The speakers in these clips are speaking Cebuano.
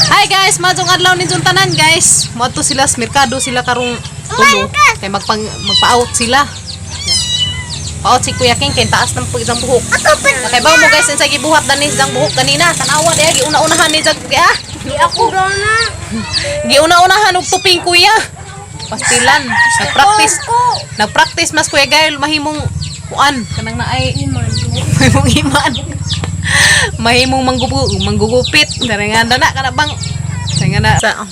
Hi guys, maayong adlaw ninyong tanan, guys. Moadto sila sa merkado sila karong tulo kay magpa-out sila. Pa-out si Kuya King kay taas ng isang buhok. Nakaibaw mo, guys, sa gibuhat na ni isang buhok kanina. Tanawa diya, giuna-unahan ni jag ah. Di ako gana. Giuna-unahan og tuping, kuya. Pastilan. Nagpractice. Nagpractice mas Kuya Gael mahimong kuan kanang naay mahimong iman. Mahimong manggugupit. Dara nga na kana bang nga na sa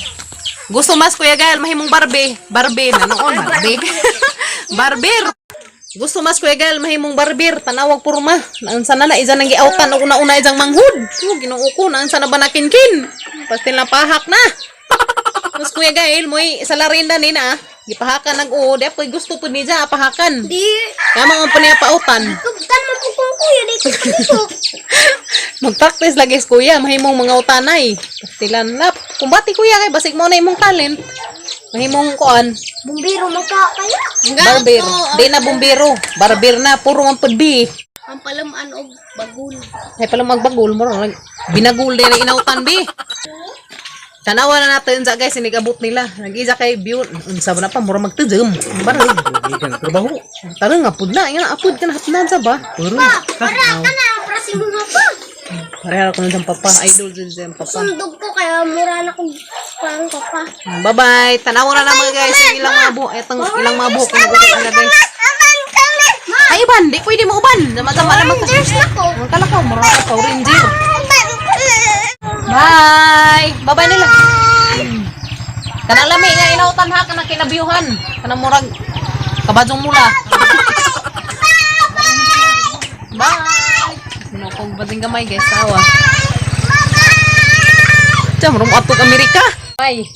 gusto mas Kuya Gael mahimong barbe. Barbe na noon, barbe. Barber. Gusto mas Kuya Gael mahimong barber, tanawag porma. Naunsa na na isa nang giawtan og una-una isang manghud. Oh, Ginoo ko, naunsa na ba nakinkin? Pastil na pahak na. Mas Kuya Gael, mo'y salarinda ni na. Gipahakan nag oo, di apoy gusto po niya pahakan. Di. Kaya mga po niya pautan. Tugtan mo po kong kuya. Di ko palihok. Magpractice lagi si kuya, mahimong mga utanay. Pastilan lap. Kumbati, kuya, kay basig mo na imong talent. Mahimong kuan. Bumbiro man ka kaya. Barber. Di na bumbero. Barber na, puro man pud bi. Ang palaman og bagul. Ay pala magbagul mo ron. Binagul din ang inautan bi. Tanawa na natin sa guys, sinigabot nila. Nag-isa kay view. Unsa ba na pa, mura magtudum. Baril. Ikan trabaho. Tara nga pud na, nga apud ka na hapnan sa ba? Puro. Pa, para ka na para si mga pa. Pareha ko ng papa, idol din siyang papa. Sundog ko kaya mura na kong parang papa. Bye-bye. Tanawa na lang mga guys, yung ilang mga buhok, itong ilang mga buhok yung gusto nila, guys. Aban ka na. Ay, uban, di pwede mo uban. Sama-sama naman ka. Rangers na ko. Ang kalakaw, mura ka Power Ranger. Aban ka na. Bye! Bye-bye nila. Kanang lami nga inautan ha, kanang kinabiyuhan. Kanang murag kabadjong mula. Bye! Sinukog ba din gamay, guys, tawa. Diyan, murag mo Amerika. Bye!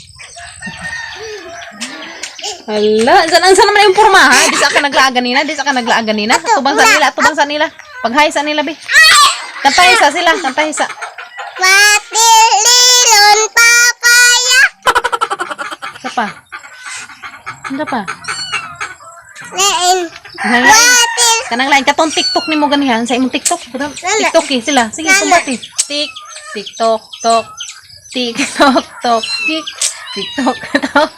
Hala, saan ang saan naman yung porma ha? Di sa ka naglaag ganina, di sa ka naglaag ganina. Tubang sa nila, tubang sa nila. Pag-hi sa nila, be. Kantahi sa sila, kantahi sa. Matililon papaya. Isa pa. Ano pa? Lein. Kanang lain. Kanang lain. Katong TikTok ni mo ganihan. Sa imong TikTok. TikTok eh. Sila. Sige, kumbati. Tik. TikTok. Tok. TikTok. Tok. Tik. TikTok. Tok.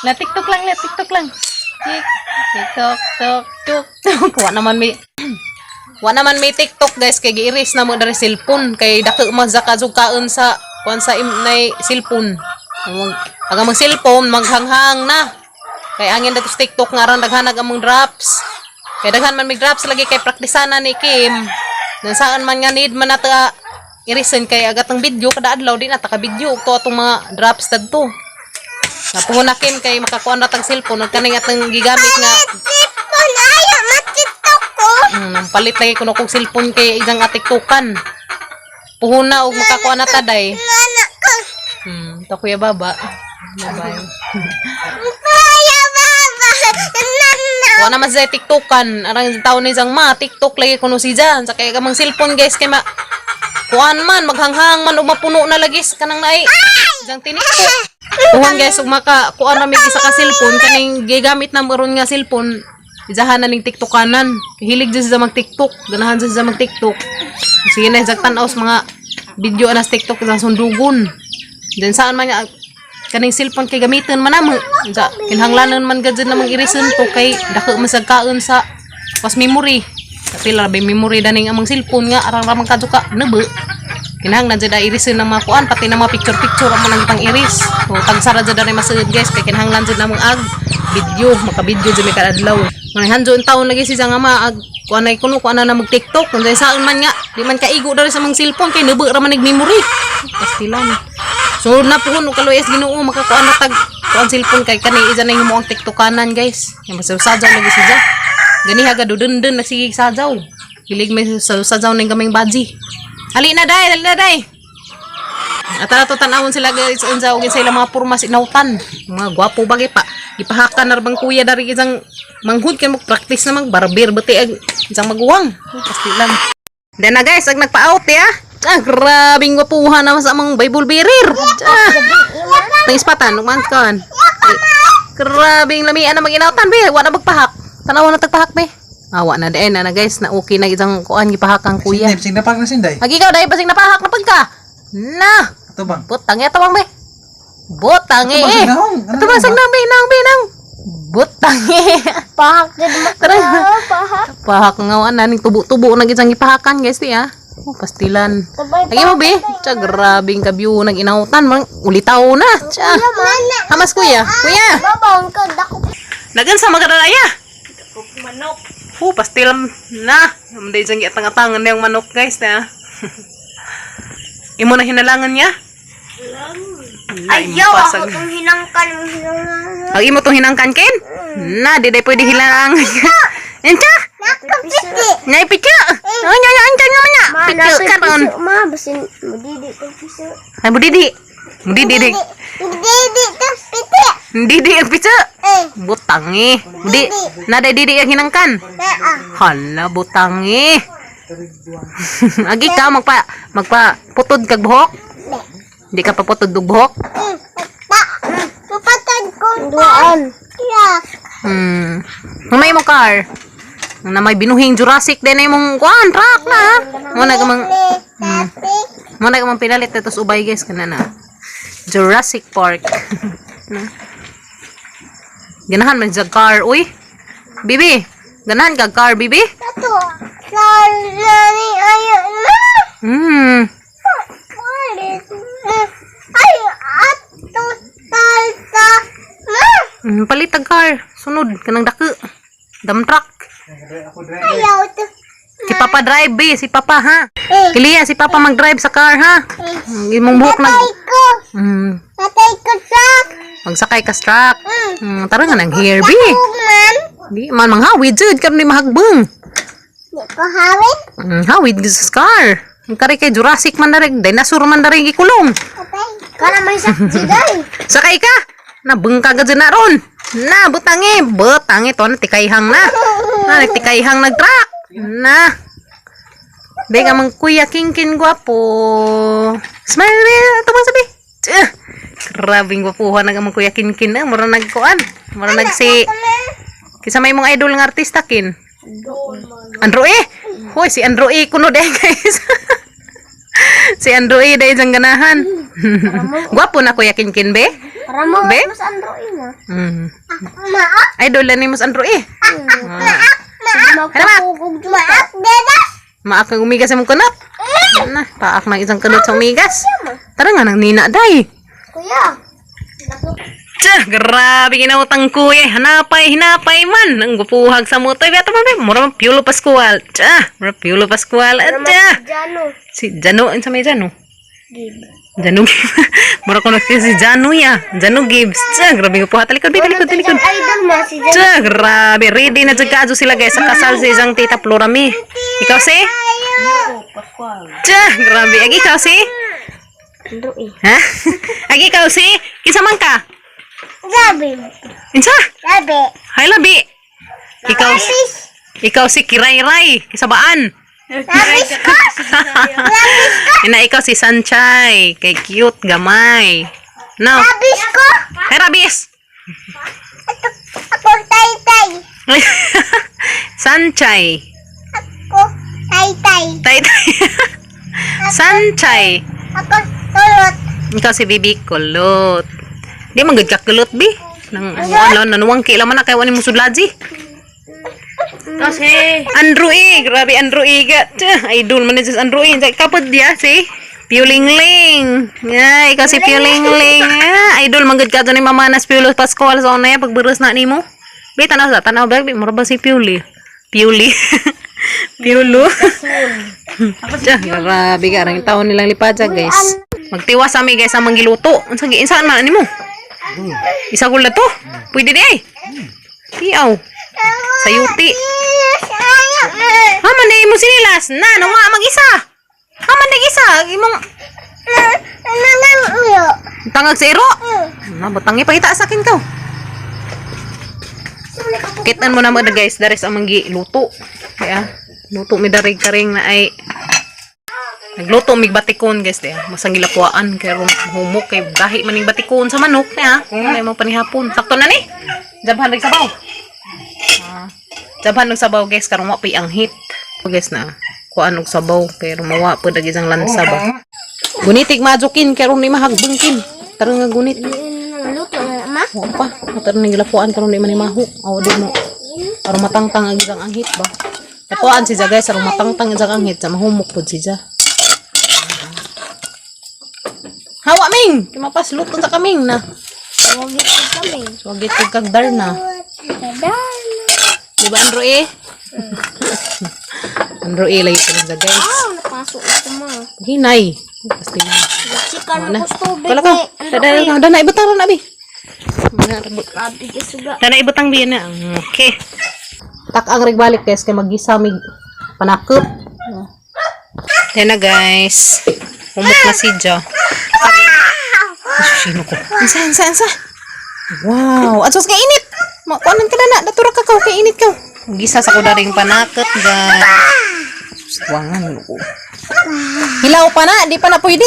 La TikTok lang. La TikTok lang. Tik. TikTok. Tok. Tok. Tok. Wa naman may TikTok, guys, kay giiris na mo dari cellphone kay dako man sa kazukaon sa kuan sa im nay cellphone. Mag, aga mag cellphone maghanghang na. Kay angin dato sa TikTok nga aron daghanag among drops. Kay daghan man may drops lagi kay praktisana ni Kim. Nang saan man nga need man nata irisen kay agat ang video kada adlaw di na ta ka video ug to atong mga drops tadto. Napuhon na Kim kay makakuan ra tag cellphone ug kaning atong gigamit nga Tipon ayo matitok ko. Palit lagi kuno kog cellphone kay isang atiktukan. Puhon na og makakuha na taday. Nana ko. To Kuya Baba. Bye-bye. Kuya baba. Nana. Wa naman sa tiktokan. Arang taon ni isang ma, TikTok lagi kuno si Jan. Sa kay kamang cellphone, guys, kay ma kuan man maghanghang man ug mapuno na lagi sa kanang naay isang tiniktok. Puhon, guys, ug maka kuan na mig isa ka cellphone kaning gigamit na mo ron nga cellphone. Izahan na ning tiktokanan. Hilig jud siya mag TikTok. Ganahan jud siya mag TikTok. Sige na isang tan-aw sa mga video ana sa TikTok sa sundugon. Then saan man niya kaning cellphone kay gamiton man namo. Unsa kinahanglanon man gud namang irison to kay dako man sad kaon sa pas memory. Kapila ra ba memory daning among cellphone nga arang ramang kadto ka nebe. Kinahanglan jud irison ng mga kuan pati ng mga picture picture amo nang gitang iris. So tagsara jud ani masud, guys, kay kinahanglan jud namong ag video, maka-video jud mi kadadlaw. Mga hanjo taon lagi si nga ma ag kuan ay kuno kuan na mag TikTok kung saan man nga di man kaigo diri sa mga cellphone kay nebe ra man nig memory. Pastilan. So na po og kaluyas Ginoo makakuan na tag kuan cellphone kay kani isa na himo ang tiktokanan, guys. Yang masaw lagi siya. Ganiha ga dudundun nagsigig sajaw. Hilig may sajaw ning kaming baji. Hali na day, hali na day. At to tan-awon sila, guys, unsa og sa ilang mga pormas inautan. Mga gwapo bagay pa. Gipahakan na bang kuya dari isang manghud kay mo practice na mag barber bati ag isang maguwang. Pastilan. Then na guys, ag nagpa-out ya. Ah, grabing gwapuhan naman sa among Bible bearer. Ah. Tang ispatan, ugman kan. Grabing lamian na mag-inautan be, wa na magpahak. Tanawa na tagpahak be. Awa na dahil na, na guys, na okay na isang kuan gipahak ang kuya. Sinday, sing napak na sinday. Ag ikaw dahil basig napahak na pagka. Na! Ito bang? Butang eh, tabang be. Butang eh. Ito ba, naong? Ano Ito ba, sagnang be, naong be, naong. Butang eh. Pahak gid mo. Tara. Pahak. Pahak nga waan na ning tubo-tubo na gid sang gipahakan guys ti ah. Oh, pastilan. Sabay Lagi mo be. Tsa grabing kabyo nag inautan mang ulitaw na. Tsa. Hamas kuya. Kuya. Babang ka dako. Dagan sa magadalaya. Manok. Oh, pastilan na. Munday diyang giatang-atangan na yung manok guys na. Imo na hinalangan niya? Ayaw ako tong hinangkan mo hinangkan. Ang imo tong hinangkan ken? Na, di day pwede hilang. Encha? Nakapiti. Nay picho. Oh, nya nya encha naman na. Ma, Picho nasa karon. piso, ma, basin mudidi tong piso. Ay mudidi. Mudidi di. Mudidi tong piti. Didi ang picho. Eh, Butang eh. Di, na day didi ang hinangkan. naa. Hala, butang eh. Agi ka magpa magpa putod kag buhok. Di ka paputod og buhok. Ta. Pupatad kong Duan. Truck. May mo car. Na may binuhing Jurassic din na imong kuan truck na. Mo na gamang mo na gamang pinalit na tos ubay guys kana na. Jurassic Park. Na. Ganahan man sa car uy. Bibi, ganahan ka car bibi? Tato. Salani ayo na. Palit na. Ay, ato talta na. Palit ang car. Sunod kanang dako. Dump truck. Ako driver. Ayaw to. Si Papa drive be, si Papa ha. Eh, Kiliya si Papa mag-drive sa car ha. Imong buhok nag Patay ko. Patay ko truck. Magsakay ka sa truck. Tara nga nang hair be. Man. Di man manghawid jud karon di mahagbong. Di ko hawit. Hawid gyud sa car. Ang kare kay Jurassic man na rin, dinosaur man na rin gikulong. Patay. Kana may sakit day. Sakay ka. Nabengka ka dyan na ron. Na, butangi. Butangi to na tikayhang na. Na, nagtikayhang nag-truck. Na. Be ka mang kuya kingkin gwapo. Smile be. Ito bang sabi? Tsk. Grabing gwapuhan ang among kuya kinkin na. Mura nagkuan. Mura nagsi. Kisa may mong idol nga artista kin. Andrew E. Hoy, si Andrew E. Kuno dahil guys. Si Andrew E. Dahil diyang ganahan. Gwapo na kuya kinkin be. Para mo Be? mas android na. Maak. Idol na ni mas Andrew E. Magpapugog Maak deda. Maak ang umigas sa mong kunot. Na, paak ng isang kunot sa umigas. Tara nga nang nina day. Kuya. Tsa, grabe ginautang kuya. Hanapay, hinapay man. Ang gupuhag sa motoy. Beto pa be, mura man Piolo Pascual. Tsa, mura Piolo Pascual. Tsa. Jano. Si Jano, unsa may Jano? Gib. Jano. Mura ko si Jano ya. Jano Gibbs. Tsa, grabe gupuha. Talikod, be, talikod, talikod. Idol mo si Jano. Tsa, grabe. Ready na jud kaadto sila guys. Sa kasal sa isang tita Florami. Ikaw si? Tsa, grabe. Agi ikaw si? Android. Ha? Agi ikaw si? Kinsa man ka? Gabi. Insa? Gabi. Hay labi. Ikaw ikaw si Kiray-Ray, kisabaan. Labis ko. Ina ikaw si Sanchay, kay cute gamay. No. Labis ko. Hay rabis. Ako tay-tay. Sanchay. Ako tay-tay. Tay tay. Sanchay. Ako tulot. Ikaw si Bibi Kulot. Di man gud ka kulot bi. Nang wala nanuwang kila man na kay wani mo sudlaji. Kasi. Andrew E, grabe Andrew E ga. Tsa, idol man ni si Andrew E. Kapod diya si Piulingling. Yeah, ikaw si Piulingling. Yeah, idol man gud ka ni Mama Nas Piolo Pascual sa una pagburos na nimo. Bi tanaw sa tanaw ba bi mura ba si Piuli? Piuli. Piolo. Tsa, grabe ka rang taon nilang lipadya, guys. Magtiwas ami guys ang manggiluto. Unsa gi insaan man nimo? Isa gula to. Pwede di ay. Tiaw. Sayuti. Haman na imo sinilas. Na, nawa mag-isa. Haman na isa. Imong Nangang ulo. tangag sa iro. Na, butangi pakita sa akin to. Kitan mo naman na guys, daris ang manggi luto. Kaya, luto mi darig karing na ay nagluto mig batikon guys diya. Masang gilapuan kay ron humok kay gahi maning batikon sa manok niya. Kung mo panihapon. Sakto na ni. Jabhan nag sabaw. Ah. Jabhan nag sabaw guys karon wa pay ang hit. Guys na kuan og sabaw pero mawa pud ang isang lansa ba. Gunitig majukin karon ni mahagbangkin. Tara nga gunit. Luto na ma. Wa pa. Tara ni gilapuan karon di man ni mahu. Aw di mo. Aron matangtang ang isang anghit ba. Lapuan si Ja guys, aron matangtang ang isang anghit sa mahumok pud si Ja. Hawa ming, kay mapaslot unsa kaming na. Wag ito kami. Wagit kag kag darna. Dadan. Di ba Andro eh? Andro eh lagi ka guys. Ah, napasok ako ma. Hinay. Pasti na. Chika Wala. na ko tubig Wala ka. ni. Dada dada dana ibutang na abi. Grabe ka suga. Dana ibutang biya na. Okay. Tak ang regbalik guys kay magisa mig panakop. Yan na guys. Humok na si Jo. Sino ko? Ansa, ansa, ansa. Wow. Asos kay init. Makuanan ka na na. Datura ka ka. Kay init ka. Gisa sa kudaring panakot guys. Sus, tuwangan ko. Hilaw pa na. Di pa na pwede.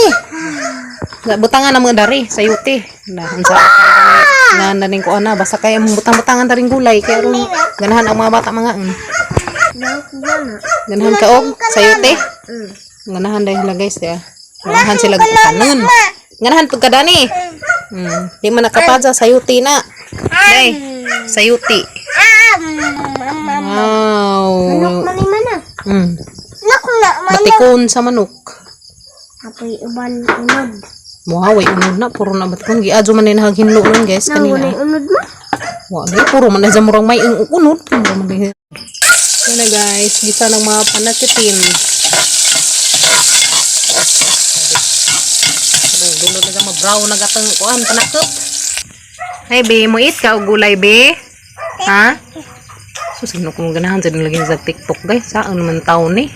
Butangan ang mga dari sa yute. Na, ang sarap na na rin ko ana basta kaya mong butang-butangan daring gulay kaya ron ganahan ang mga bata mga. Ganahan ka og sayute. Ganahan dahil sila guys ya. Ganahan sila tanon. Ganahan pud ka dani. Di man nakapadya sayute na. Day, sayute. Wow. Manok man ni mana. Nak na manok. Batikon sa manok. Apoy uban unod. Wow, way unod na puro na batikon giadyo man ni nahaghinlo nun guys Nang kanina. unay unod ma. Wa di puro man na sa murang may ang unod. Puro man di. Yan na guys, gisa ng mga panakitin. Dulod na sa brown na gatang kuan panakot. Hey be, mo eat ka og gulay be? Ha? So sino kung ganahan sa nilagay sa TikTok guys, saan naman taon ni?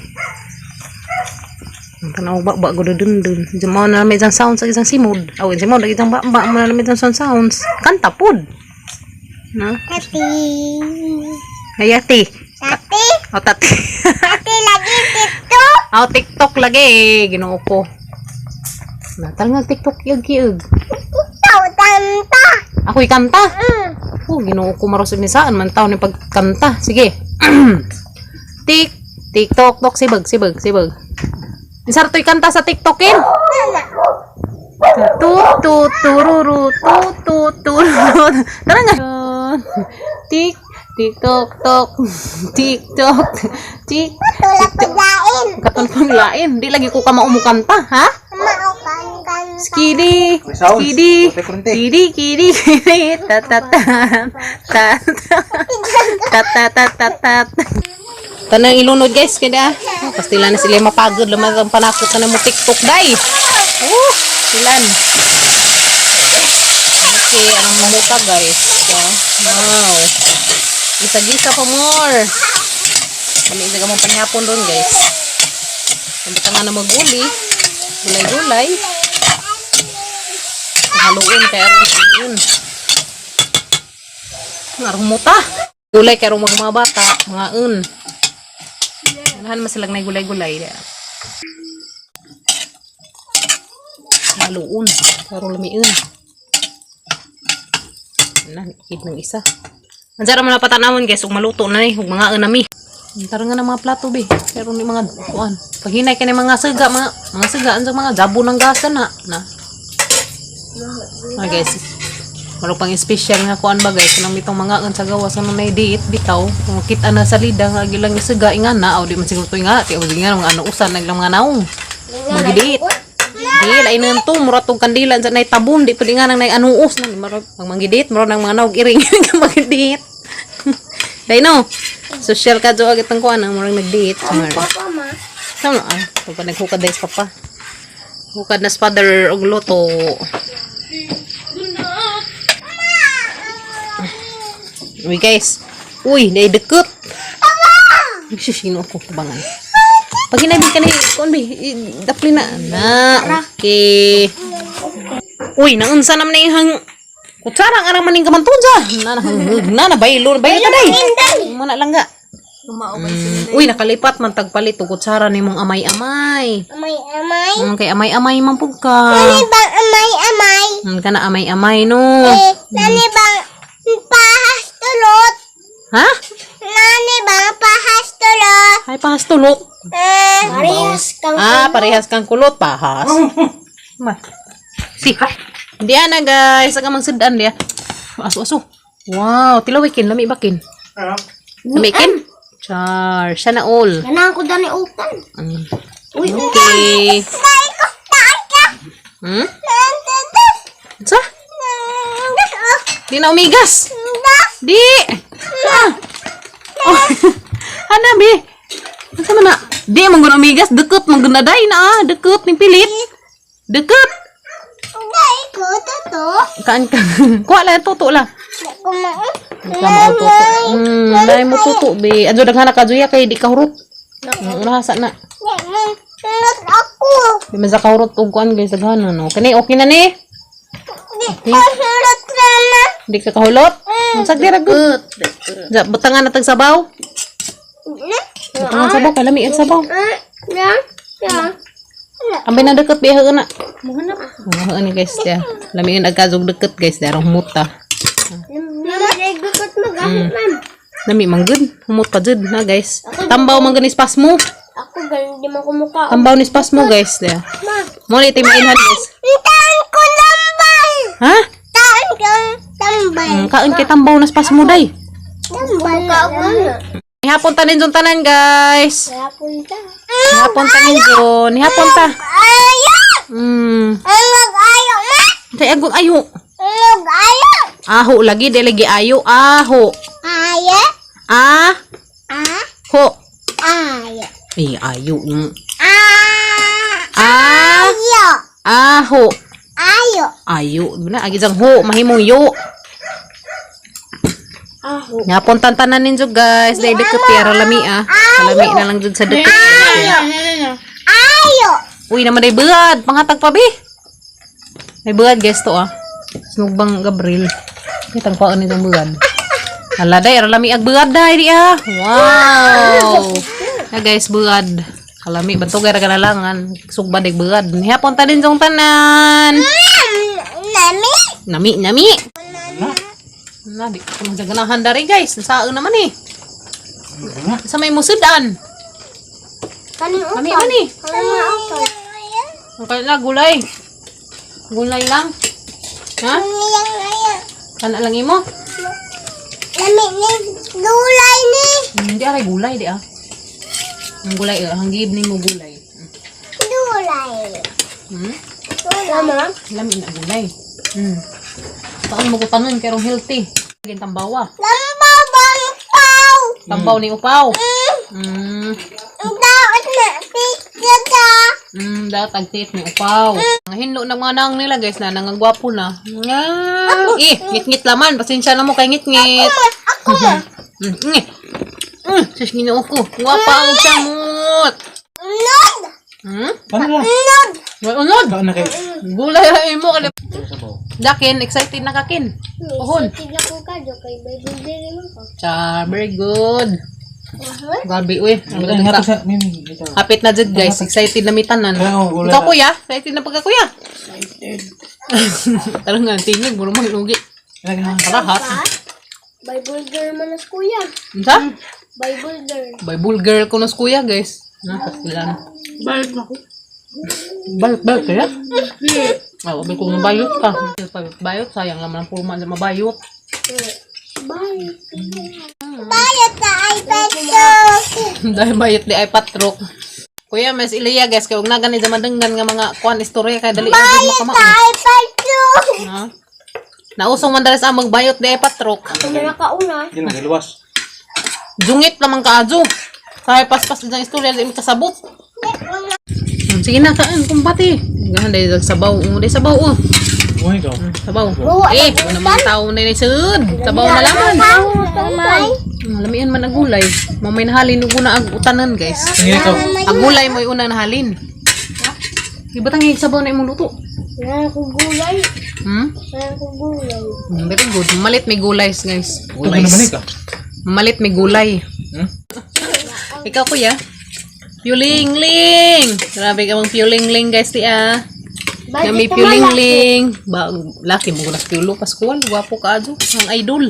Ang tanaw ba ba gudo dun dun. Diyan mo na may isang sounds sa isang simod. Aw, simod isang ba ba mo na may isang sound sounds. Kanta pod. Na? Tati. Hayati. Tati. O tati. Tati lagi dito. Aw TikTok lagi Ginoo ko. Natal nga TikTok yug yug. Ikaw tanta. Ako'y kanta. Oh, Ginoo ko maros ni saan man taon ni pagkanta. Sige. Tik TikTok tok sibag sibag sibag. Insar to'y kanta sa TikTokin. Nana. Tu tu tururu tu tu tururu. Tara nga. Tik TikTok tok TikTok tik Tulak paglain. katon pang lain. Di lagi ko ka maumukanta, ha? Maukan kan. Skidi, May sounds. skidi, Kunti-kunti. kidi, kidi, kidi, ta ta ta, ta ta ta ta ta ta. Tanang ilunod guys, kada. Pastila na sila mapagod lamang ang panakot na mo TikTok day. Oh, silan. Okay, anong mamuta guys. So, wow. Isa-gisa pa more. Kami isa ka mong panyapon doon guys. Hindi ka nga na maguli. Gulay-gulay. Haluin kay aron yun. Arong muta. Gulay kay aron mga bata, mga un. Ganahan man silang gulay-gulay. Haluon, pero lamiun. Na, ikid ng isa. Ang sarap man patanawon guys, ug maluto na ni, ug mga nami. Tara nga ng mga plato be. Pero ni mga kuan. Paghinay ka ni mga siga, mga siga, ang mga jabo ng gasa na. Na. Ah, guys. Maro pang special nga kuan ba guys, kanang bitong mga ang sa gawas nga may date bitaw, kung kita na sa lida nga gilang siga inga na, aw di man siguro to inga, ti aw di nga mga ano usan naglang mga naong. Magidate. Di lain na to, mura tong kandila sa nay tabon, di pwede nga nang nay anuos na maro ang manggidate, maro nang mga naog iring nga magidate. Dai no. Social ka jo agad ang kuan ang murang nag-date. Maro. Papa ma. Tama ah, pag naghukad dahil sa papa. Hukad na sa father og luto. Uy guys. Uy, naidekot. Sino ako kubangan. Pag hinabi ka ni, kuan bi, dapli na. Na, okay. Uy, naunsa naman na ihang kutsara ang arang maning kamantunja. Na, na, na, na, baylo, baylo ka day. Muna lang ga. Uy, nakalipat man tagpalit og kutsara nimong amay-amay. Amay amay. Kay amay-amay man pud ka. Nani bang amay amay? Kana amay-amay no. Eh, nani bang pahas tulot? Ha? Nani bang pahas tulot? Ay pahas tulok. Eh, parehas kang Ah, parehas kang kulot pahas. Ma. Si. Diya na guys, aga mang sudan diya. Aso aso. Wow, tilawikin lami bakin. Lami kin. Char, siya na all. Ganahan ko dani utan. Uy, Okay. Sa? Di na umigas. Di. Ah. Oh. Hana bi. Unsa man na? Di man gud umigas, dukot man gud na day na ah, dukot ning pilit. Dukot. Dai ko to. Kaan ka. Kuha lang tuto lang. Ka mao tuto. Dai mo tuto bi. Adyo daghan ka juya kay di ka hurot. Unahasa na. Ako. Di man sa kahurot og kuan guys daghan ano. Kani okay na ni? Di ko hulot na. Di ka kahulot? Ang sagdi ra gud. Ja, butangan na tag sabaw. Butangan sabaw kay lami ang sabaw. Ya. Ya. Ambay na deket biha na. Mga ni guys dia. Lami ang agkazog deket guys darong muta. Nagdukot mo gamit, ma'am. Lami man gud, humot pa jud na guys. Tambaw man gud ni spasmo. Ako ganun di man kumukha. Tambaw ni spasmo guys dia. Ma. Mo ni timainhan guys. Taan ko tambal. Ha? Taan ko tambal. Kaon kay tambaw na spasmo day. Tambal ka ako. Hapon ta ninjon tanan guys. Hapon ta. Hapon ta ninjon, hapon ta. Ayo! Ang ayo ma. Tay agong ayo. Ang ayo. Aho lagi di lagi ayo aho. Ayo. Ah A. ho. Ayo. Ay ayo. Ah. Ah Ayo. aho. Ayo. Ayo, na agi jang ho mahimong yo. Aho. Ngapon tantanan ninyo guys, dahil deket yara lami ah. Kalami na lang jud sa deket. Ayo. Ayo. Uy, naman day buad, panghatag pa bi. May buad guys to ah. Snugbang Gabriel. Kitang kuhaan nitong buad. Hala day, ara lami ag buad day di ah. Wow. Na guys, buad. Kalami bantog ra kanalangan. Sugba day buad. Hapon ta din jong tanan. Nami. Nami, nami. Na, di ko magaganahan dari guys. Nasaan naman eh. Sa may musudan. Kaning utan. Kami man eh. Kaning utan. Ang kaya na, gulay. Gulay lang. Ha? Kana lang imo? Lami ni gulay ni. Hindi aray gulay di ah. Ang gulay ah, hanggib ni mo gulay. Gulay. Gulay. Lami na gulay. Saan mo ko tanon kay rong healthy. Laging tambawa. Lambaw bang pau. Tambaw ni upaw. Daot na pizza ka. Dapat agtit ni upaw. Ang hinlo ng mga nang nila guys na nangagwapo na. Nga. Eh, ngit-ngit laman. Pasensya na mo kay ngit-ngit. Ako mo. Ngit. Sus Ginoo ko. Gwapa ang samot. Nod. Paano lang? Nod. May unod. Paano na kayo? Gulay ra imo kay Dakin, excited na kakin. Uhon. Tignan ko ka, jo, kay Bible din naman ko. Char, very good. Gabi uy. Ang Ang ganda. hatag sa mimi dito. Hapit na jud guys, excited na mi tanan. Kaya ako, gulay Ikaw na. kuya, excited na pagka kuya. Tarong nga tingog, muro man lugi. Karahat. Bible girl man as kuya. Unsa? Bible girl. Bible girl ko nas kuya guys. Na kasilan. Bayot ako. Bayot bayot kaya? Ah, wag ko mabayot ka. Bayot sayang naman ang puro man mabayot. Bayot. Bayot na iPad ko. Dahil bayot di ay patrok. Kuya, mas Ilya guys, kay og na gani sa madenggan nga mga kuan istorya kay dali ra jud Bayot makama. na iPad ko. Ha? Nausong man dali sa among bayot di ay patrok. Ako na nakauna. Hindi na luwas. Jungit lamang kaadyo. Kaya paspas ng istorya di mo kasabot. Sige na kaan kumbati. Gahan dahil sabaw, oh, dahil sabaw oh. Buhay ka. Sabaw. Eh, wala namang tao na ni sud. Sabaw na laman. Mamay. Lamian man ang gulay. Mamay nahalin ug una ang utanan guys. Tingin ikaw. Ang gulay mo una nahalin. Iba tang sabaw na imong luto. Wala ko gulay. Hmm? Wala ko gulay. Very good. Malit may gulay, guys. Ito ka naman ikaw. Malit may gulay. Hmm? Ikaw, kuya. Piulingling! Grabe ka mong piulingling, guys, di ah. Na may piulingling. Ba, laki mo gulas piulo, Pascual. Gwapo ka, adyo. Ang idol.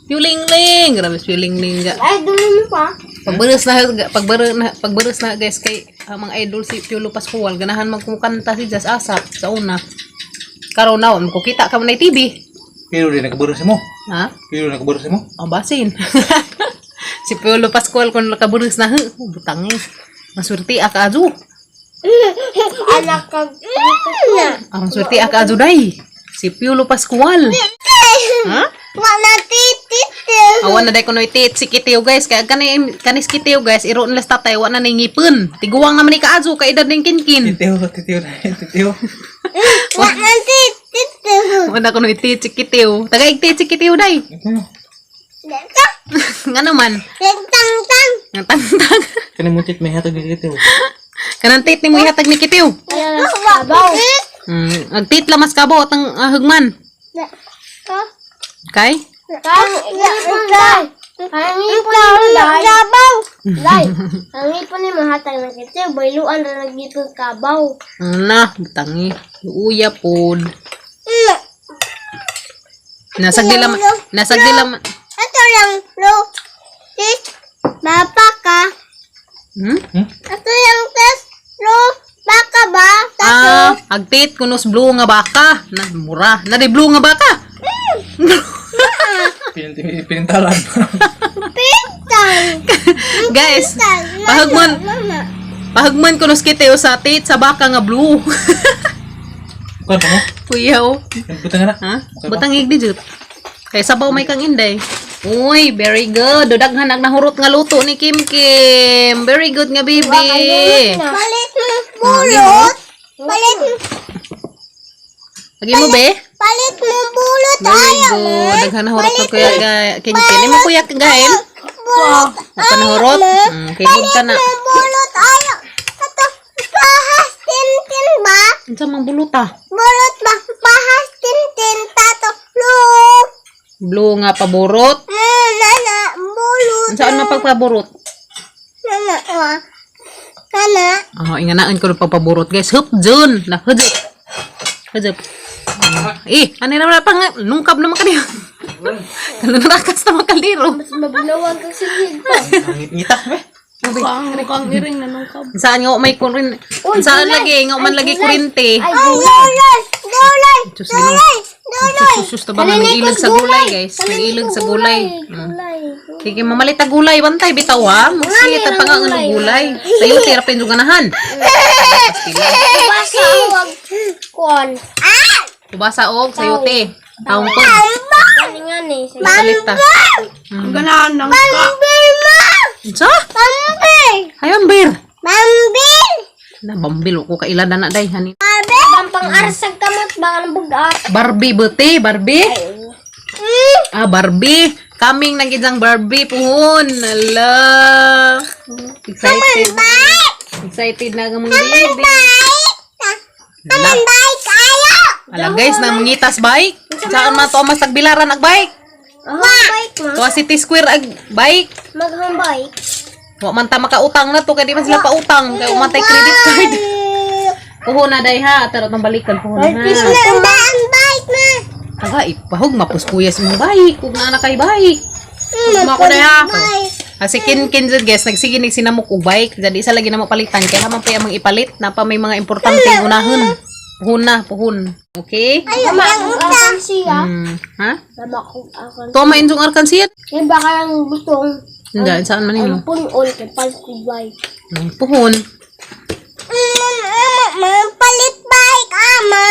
Piulingling! Grabe, piulingling ga. Ay, dulo mo pa. Pagbaras na, pagbaras na, pagbaras na, guys, kay Ang mga idol si Piolo Pascual, ganahan man kumukanta si Jazz Asap sa una. Karon na, ko kita ka man na TV. Pero di nakaburos mo. Ha? Pero nakaburos mo. Ang basin. Si Piolo Pascual kung nakaburos na, huh, butang eh. Maswerte aka azu. Anak ka. Ang swerte aka azu day. Si Piolo Pascual. Ha? Wala titit. Awan na day kuno itit si Kitiyo, guys. Kaya kani kanis Kitiyo, guys, iro nila sa tatay wa na ning ngipon. Tiguang naman ni kaazu kay edad ning kinkin. Titiyo, titiyo na, titiyo. Wala titit. Wa na kuno itit si Kitiyo. Tagaig tit si Kitiyo day. Ito. Dito. Nga naman. Tang tang. Ang tangtang. Kani mo tit may hatag ni titiyo. Kanang tit ni mo ihatag ni Kitiyo. Abaw. Agtit lamas kabo at ang hugman. Okay? Ang ipon ni Kabaw. Lai. Ang ipon ni mahatag na kitiyo, bayluan ra nagipon kabaw. Na, butangi. Luuya pod. Nasag nila nasag nila Ito lang lo. Sis, bapa ka. Hmm? Ito lang sis, lo. Baka ba? Tato. Ah, agtit kunos blue nga baka. Na mura. Na di blue nga baka. Pinintalan. Pintang. Guys, pahagman Mama. pahagman kunos kitiyo sa tit sa baka nga blue. Kuan pa mo? Kuya oh. Butang na. Ha? Butang igdi jud. Kay sabaw may kang inday. Uy, very good. Dudaghan ang nahurot nga luto ni Kim Kim. Very good nga baby. Palit mo bulot. Palit Lagi mo be? palit mo bulot. Very good. Daghan nahurot na kuya ga Kim Kim. Imo kuya gael. Bulot. Ako nahurot. Okay, good ka na. Bulot ayo. Ato pahas tintin ba? Unsa mang buluta? Bulot ba? Pahas tintin tato. Lo. Blue nga paborot. Nana bulot. Unsa man pagpaborot? Nana wa. Nana. Oh, inganaan ko ng pagpaborot, guys. Hup, dun! Na, hujup. Hujup. Eh, ano naman pa nga? Nungkab naman kaniya. Kanunrakas naman kaliro. Mabulawag kag sigid pa. Ngita be. Kang iring na nung kab. Saan nga may kurin? Saan lagi? Nga man lagi kurinte. Ay, gulay! Gulay! Diyos Ginoo. Gulay! Gulay! Sus, sus, tabang nag-ilag sa gulay, guys. Nag-ilag sa gulay. Gulay. Sige, mamalit ang gulay. Bantay, bitaw ha. Magsingit ang pangangan ng gulay. Sayo, tira pa yung ganahan. Basa wag kuan. Ah! Kubasa og, sayo te. Taong ko. Galingan eh. Malit ta. Ang ganahan ng ka. Bambil mo! Unsa? Bambil! Ay, bambir. Bambil! Na, bambil. Ko kailan na na, day. Hani. Bambil! Pampang arsag kamot baka ng bugat. Barbie, bete. Barbie. Ah, Barbie. Kaming nang isang Barbie puhon. Ala. Excited. Excited na ang mga baby. Ala. Bike ayo! Ala guys, na mangitas bike. Saan man to mas tagbilaran ag bike? Bike ma. Tuwa City Square ag bike. Maghang bike. Wa man ta makautang na to kay di man sila pautang kay wa man tay credit card. Puhon na day ha, tarot nang balikan puhon na. Ang bike ma. Taga ipahog mapuskuya sa imong bike ug naa na kay bike. Mako na ha. Kasi kin kin jud guys, nagsige ni sinamok og bike, jadi isa lagi na mo palitan kay naman pa among ipalit na pa may mga importante unahon. Puhon na, puhon. Okay? Ayo, ang utang siya. Ha? Lama ko ako. To mainjong arkansiya. Kaya baka lang gustong Hindi, saan man nimo? ang punol kay palit ko bike. Puhon. Palit bike ama.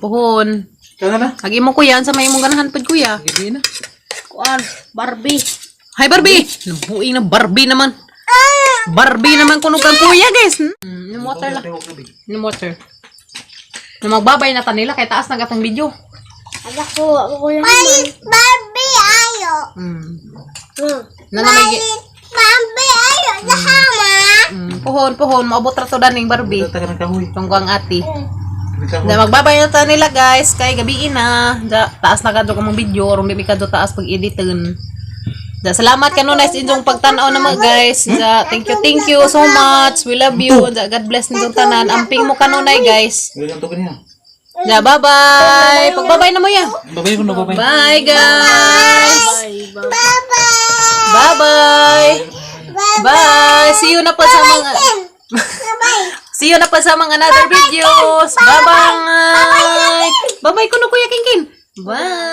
Puhon. Kana na. Agi mo kuya, sa may imong ganahan pud kuya. Gabi na. Kuan, Barbie. Hi Barbie. Nabuing na Barbie naman. Barbie naman kuno kang kuya, guys. Yung water lang. Yung water. Na magbabay na ta nila kay taas na gatang video. Anak ko, ako lang. Palit Barbie ayo. Na na may Barbie ayo sama. Puhon, puhon, maabot ra to daning Barbie. Butang ng kahoy. Tunggo ang ati. Na magbabay na ta nila guys kay gabi na. Da, taas na kadto kamong video aron di mi kadto taas pag editon. Da, salamat kanunay sa inyong pagtan-aw na mga guys. Da, thank you so much. We love you. Da, God bless ninyong tanan. Amping mo kanunay guys. Wala kang tukan niya. Da, bye-bye. Pagbabay na mo ya. Babay ko na babay. Bye guys. Bye-bye. Bye-bye. Bye. See you na po sa mga See you na pa sa mga another videos. Bye-bye. Bye-bye kuno, Kuya Kinkin. Bye.